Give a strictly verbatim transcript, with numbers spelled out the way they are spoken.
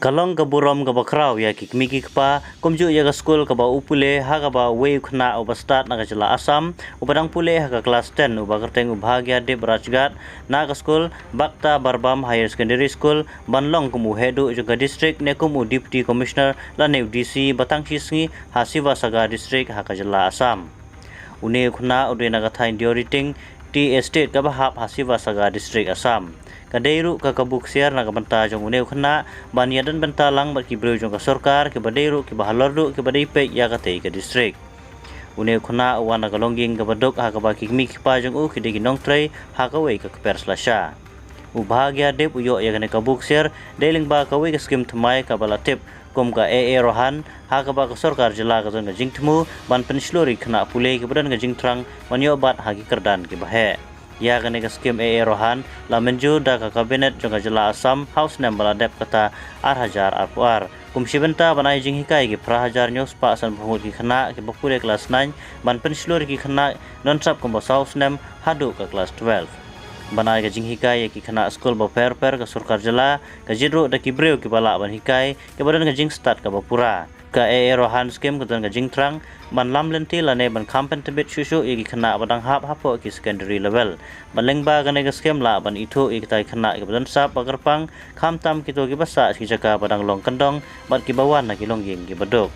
Ka long ka burom kaba khraw ïa ki kmie ki kpa, kumjuh ïa ka skul kaba u pule ha kaba uwei u khynnah uba stad na ka jylla Assam, uba dang pule ha ka klas ten, uba kyrteng u Bhagyadip Rajgat, na ka skul Bakta Barbam Higher Secondary School, ban long kum u heh duh jong ka district ne kum u Deputy Commissioner lane u D C ba tang shi sngi ha Sivasagar District ha ka jylla Assam. Une u khynnah u dei na ka thaiñ Deoireiting Tea Estate kaba hap ha Sivasagar District, Assam. Ka dei ruh ka kabu ksiar na ka bynta jong une u khynnah ban ïadon bynta lang bad ki briew jong ka sorkar kiba dei ruh kiba halor duh kiba dei peit ïa katei ka district. Une u khynnah u wan na ka longïing kaba duk ha kaba ki kmie ki kpa jong u ki dei ki nongtrei ha kawei ka kper slasha. U Bhagyadip u ïoh ïa kane kabu ksiar dei lyngba kawei ka skim thymmai kaba la tip kum ka A A Rohan, ha kaba ka sorkar jylla ka don ka jingthmu ban pynshlur ïa ki khynnah pule kiba don ka jingthrang ban ïoh bat ha ki kyrdan kiba heh. Ïa kane ka skim A A Rohan la mynjur da ka Cabinet jong ka jylla Assam ha u snem ba la dep kata ar hajar arphew ar, kum shi bynta ban ai jinghikai ïa ki phra hajar hynñiew spah sanphew ngut ki khynnah kiba pule klas nine ban pynshlur ïa ki khynnah don sap kumba saw snem haduh ka klas twelve. Ban ai ka jinghikai ïa ki khynnah skul bapher bapher, ka sorkar jylla ka jied ruh da ki briew kiba lah ban hikai, kiba don ka jingstad kaba pura. Ka A A Rohan skim ka don ka jingthrang ban lam lynti lane ban kham pyntbit shuh shuh ïa ki khynnah ba dang hap hapoh ki secondary level. Ban lyngba kane ka skim lah ban ithuh ïa kita ki khynnah kiba don sap ba kyrpang, khamtam kito kiba sah sha ki jaka ba dang long kyndong bad kiba wan na ki longïing kiba duk.